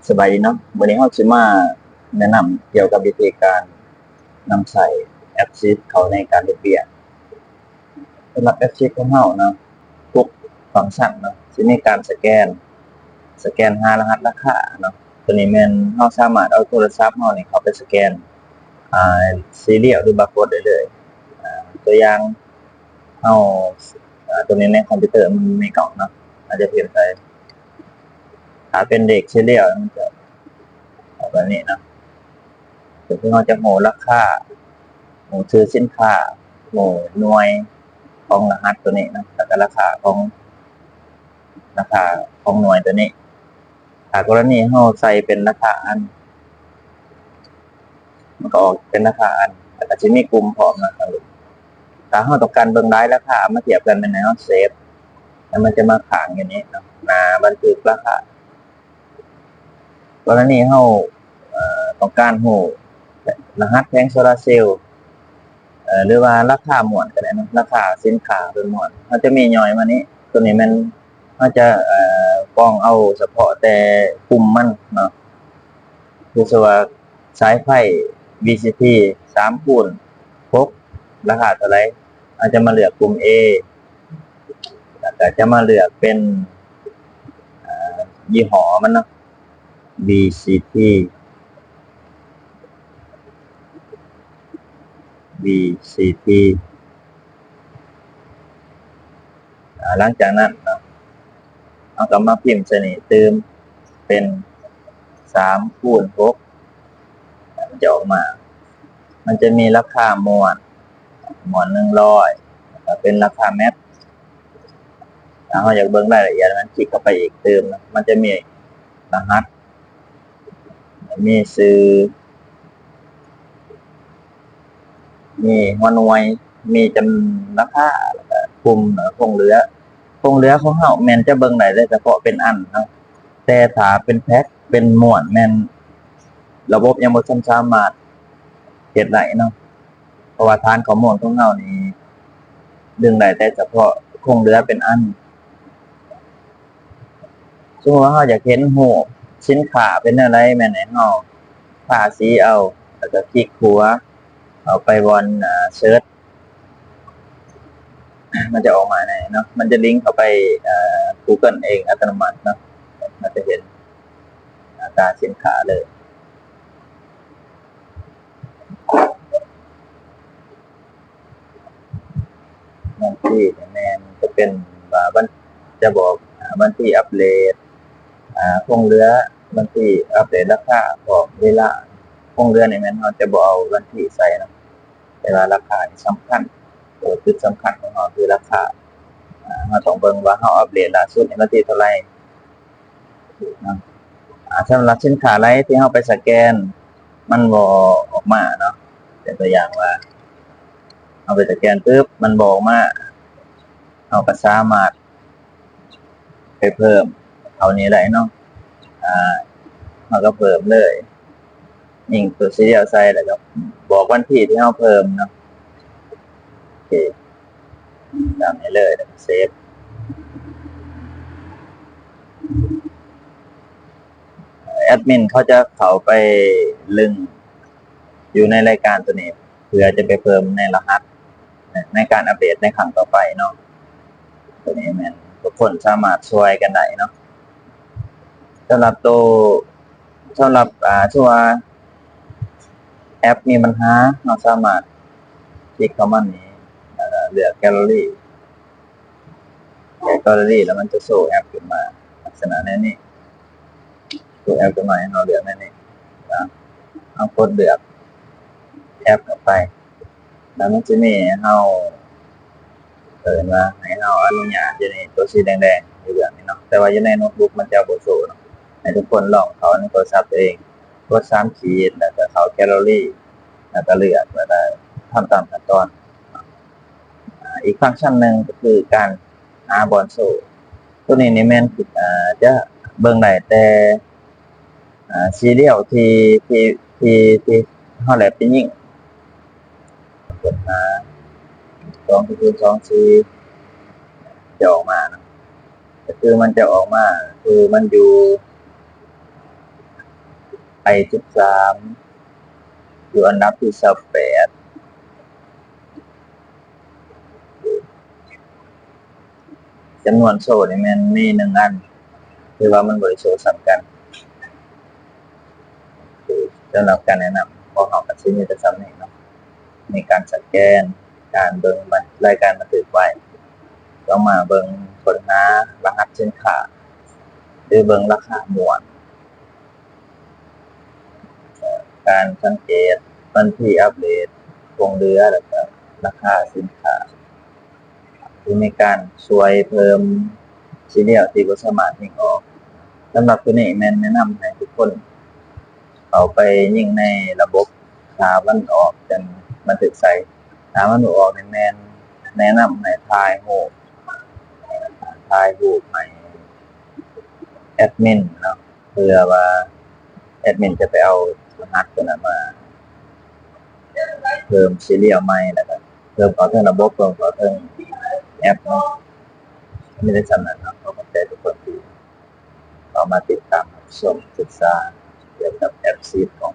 ສະບາຍດີເນາະ, ມື້ນີ້ເຮົາຊິມາແນະນຳກ່ຽວກັບວິທີການນຳໃຊ້ແອັບຊີດເຂົ້າໃນການເຮັດວຽກ. ສຳລັບແອັບຊີດຂອງເຮົາເນາະ, ທຸກຟັງຊັນເນາະ ຊິມີການສະແກນ, ສະແກນຫາລະຫັດລາຄາເນາະ. ໂຕນີ້ແມ່ນເຮົາສາມາດເອົາໂທລະສັບເຮົານີ້ເຂົ້າໄປສະແກນ ອ່າ ຊີຣຽວ ຫຼື ບາໂກດໄດ້ເລີຍ. ອ່າ ຕົວຢ່າງ ເຮົາ ເອີ ຕົວນີ້ໃນຄອມພິວເຕີມັນມີກ້ອງເນາະ, ເຮົາຈະພິມໃສ່ ຖ້າເປັນເລກຊີຣຽວ ມັນຈະອອກແບບນີ້ເນາະ. ກໍຄືເຮົາຈະຮູ້ລາຄາ, ຮູ້ຊື່ສິນຄ້າ, ຮູ້ໜ່ວຍຂອງລະຫັດຕົວນີ້ເນາະ, ແລ້ວກໍລາຄາຂອງ ລາຄາຂອງໜ່ວຍຕົວນີ້. ຖ້າກໍລະນີເຮົາໃສ່ເປັນລາຄາອັນ ມັນກໍອອກເປັນລາຄາອັນ ແລ້ວກໍຊິມີກຸ່ມພ້ອມນະ. ຖ້າເຮົາຕ້ອງການເບິ່ງຫຼາຍລາຄາມາທຽບກັນ ແມ່ນໃຫ້ເຮົາເຊບ ແລ້ວມັນຈະມາຄ້າງຢູ່ນີ້ເນາະ ໜ້າບັນທຶກລາຄາ. ກໍລະນີເຮົາ ເອີ ຕ້ອງການຮູ້ລະຫັດແຜງໂຊລາເຊວ ເອີ ຫຼືວ່າລາຄາມ້ວນກໍໄດ້ເນາະ, ລາຄາສິນຄ້າເປັນມ້ວນ ເຮົາຈະມີຍ່ອຍມານີ້. ຕົວນີ້ແມ່ນເຮົາຈະ ເອີ ກອງເອົາສະເພາະແຕ່ກຸ່ມມັນເນາະ, ຄືສະວ່າສາຍໄຟ ວີຊີທີ ສາມຄູນຫົກ ລາຄາເທົ່າໃດ, ເຮົາຈະມາເລືອກກຸ່ມ A ແລ້ວກໍຈະມາເລືອກເປັນ ເອີ ຍີ່ຫໍ້ມັນເນາະ ວີຊີທີ ວີຊີທີ. ອ່າ ຫຼັງຈາກນັ້ນເນາະ ເຮົາກໍມາພິມໃສ່ນີ້ຕື່ມ ເປັນສາມຄູນຫົກ ມັນຈະອອກມາ ມັນຈະມີລາຄາມ້ວນ ມ້ວນໜຶ່ງຮ້ອຍ ແລ້ວກໍເປັນລາຄາແມັດ. ຖ້າເຮົາຢາກເບິ່ງລາຍລະອຽດ ມັນຄລິກເຂົ້າໄປອີກຕື່ມເນາະ, ມັນຈະມີລະຫັດ ມີຊື່ ມີຫົວໜ່ວຍ ມີຈຳນວນລາຄາ ແລ້ວກະກຸ່ມ ແລ້ວກະຄົງເຫຼືອ. ຄົງເຫຼືອຂອງເຮົາແມ່ນຈະເບິ່ງໄດ້ແຕ່ສະເພາະເປັນອັນເນາະ, ແຕ່ຖ້າເປັນແພັກ ເປັນມ້ວນ ແມ່ນລະບົບຍັງບໍ່ທັນສາມາດເຮັດໄດ້ເນາະ. ເພາະວ່າຖານຂໍ້ມູນຂອງເຮົານີ້ດຶງໄດ້ແຕ່ສະເພາະຄົງເຫຼືອເປັນອັນ. ສົມມຸດວ່າເຮົາຢາກເຫັນຮູບສິນຄ້າເປັນແນວໃດ, ແມ່ນໃຫ້ເຮົາທາສີເອົາ ແລ້ວກໍຄລິກຂວາເຂົ້າໄປບ່ອນ ເສີດ ມັນຈະອອກມາແນວນີ້ເນາະ, ມັນຈະລິງເຂົ້າໄປ ເອີ ກູເກີນເອງອັດຕະໂນມັດເນາະ, ມັນຈະເຫັນໜ້າຕາສິນຄ້າເລີຍ. ວັນທີນີ້ແມ່ນຈະເປັນວ່າວັນ ຈະບອກ ອາ ວັນທີອັບເດດ ອາ ຄົງເຫຼືອ, ວັນທີອັບເດດລາຄາ ພ້ອມເວລາ. ຄົງເຫຼືອນີ້ແມ່ນເຮົາຈະບໍ່ເອົາວັນທີໃສ່ນຳ, ແຕ່ວ່າລາຄານີ້ສຳຄັນ, ໂຕຈຸດສຳຄັນຂອງເຮົາຄືລາຄາ. ອາ ເຮົາຕ້ອງເບິ່ງວ່າເຮົາອັບເດດລ່າສຸດນີ້ວັນທີເທົ່າໃດ. ເນາະ ອາ ສຳລັບສິນຄ້າໃດທີ່ເຮົາໄປສະແກນ ມັນບໍ່ອອກມາເນາະ, ຍົກຕົວຢ່າງວ່າ ເຮົາໄປສະແກນປຶບ ມັນບໍ່ອອກມາ, ເຮົາກໍສາມາດໄປເພີ່ມເທົ່ານີ້ໄດ້ເນາະ. ອາ ເຮົາກໍເພີ່ມເລີຍ. ຍິງຕົວສີດຽວໃສ່ ແລ້ວກໍບອກວັນທີທີ່ເຮົາເພີ່ມເນາະ. ໂອເຄ ຕາມນີ້ເລີຍ ແລ້ວກໍເຊບ. ແອັດມິນເຂົາຈະເຂົ້າໄປລຶ້ງຢູ່ໃນລາຍການຕົວນີ້ ເພື່ອຈະໄປເພີ່ມໃນລະຫັດ ໃນການອັບເດດໃນຄັ້ງຕໍ່ໄປເນາະ. ຕົວນີ້ແມ່ນທຸກຄົນສາມາດຊ່ວຍກັນໄດ້ເນາະ. ສຳລັບໂຕ ສຳລັບ ອາ ສົມມຸດວ່າແອັບມີບັນຫາ, ເຮົາສາມາດຄລິກເຂົ້າມານີ້ ແລ້ວກໍເລືອກແກັນເລີຣີ, ແກັນເລີຣີ ແລ້ວມັນຈະໂຊແອັບຂຶ້ນມາລັກສະນະແນວນີ້, ໂຊແອັບຂຶ້ນມາໃຫ້ເຮົາເລືອກແນວນີ້. ເຮົາກົດເລືອກແອັບເຂົ້າໄປ. ແລ້ວມັນຈະມີໃຫ້ເຮົາ ເອີ້ນວ່າໃຫ້ເຮົາອະນຸຍາດຢູ່ໃນຕົວສີແດງໆ ຢູ່ເບື້ອງນີ້ເນາະ, ແຕ່ວ່າຢູ່ໃນໂນ້ດບຸກມັນຈະບໍ່ໂຊເນາະ. ໃຫ້ທຸກຄົນລອງເຂົ້າໃນໂທລະສັບຕົວເອງ, ກົດສາມຂີດ ແລ້ວກໍເຂົ້າແກັນເລີຣີ ແລ້ວກໍເລືອກ ແລ້ວກໍທຳຕາມຂັ້ນຕອນ. ອາ ອີກຟັງຊັນໜຶ່ງກໍຄືການຫາບ່ອນໂຊ. ຕົວນີ້ນີ້ແມ່ນ ອາ ຈະເບິ່ງໄດ້ແຕ່ ອາ ຊີຣຽວທີ່ ທີ່ ທີ່ ທີ່ເຮົາແຫຼບໄປຍິງ. ຄົ້ນຫາ ສອງສູນສອງສີ່ ຈະອອກມານະ, ກໍຄືມັນຈະອອກມາ ຄືມັນຢູ່ ໄອສິບສາມ ຢູ່ອັນດັບທີຊາວແປດ. ຈຳນວນໂຊນີ້ແມ່ນມີໜຶ່ງອັນ ຄືວ່າມັນບໍ່ໄດ້ໂຊສ່ຳກັນ. ສຳລັບການແນະນຳ ພວກເຮົາກໍຊິມີແຕ່ສ່ຳນີ້ເນາະ. ມີການສະແກນ, ການເບິ່ງລາຍການບັນທຶກໄວ້, ຕໍ່ມາເບິ່ງຄົ້ນຫາລະຫັດສິນຄ້າ ຫຼືເບິ່ງລາຄາມ້ວນ, ການສັງເກດບັນຊີອັບເດດຄົງເຫຼືອ ແລ້ວກໍລາຄາສິນຄ້າ ທີ່ມີການຊ່ວຍເພີ່ມຊີຣຽວທີ່ບໍ່ສາມາດຍິງອອກ. ສຳລັບໂຕນີ້ແມ່ນແນະນຳໃຫ້ທຸກຄົນເຂົ້າໄປຍິງໃນລະບົບ ຖ້າມັນອອກຈັ່ງບັນທຶກໃສ່, ຖ້າມັນບໍ່ອອກນີ້ແມ່ນແນະນຳໃຫ້ຖ່າຍຮູບ, ຖ່າຍຮູບໃຫ້ແອັດມິນເນາະ ເພື່ອວ່າແອັດມິນຈະໄປເອົາລະຫັດຕົວນັ້ນມາເພີ່ມຊີຣຽວໃໝ່ ແລ້ວກໍເພີ່ມເຂົ້າເທິງລະບົບ, ເພີ່ມເຂົ້າເທິງແອັບເນາະ. ມີແຕ່ສ່ຳນັ້ນເນາະ. ຂໍຂອບໃຈທຸກຄົນທີ່ເຂົ້າມາຕິດຕາມຮັບຊົມສຶກສາກ່ຽວກັບແອັບຊີດຂອງ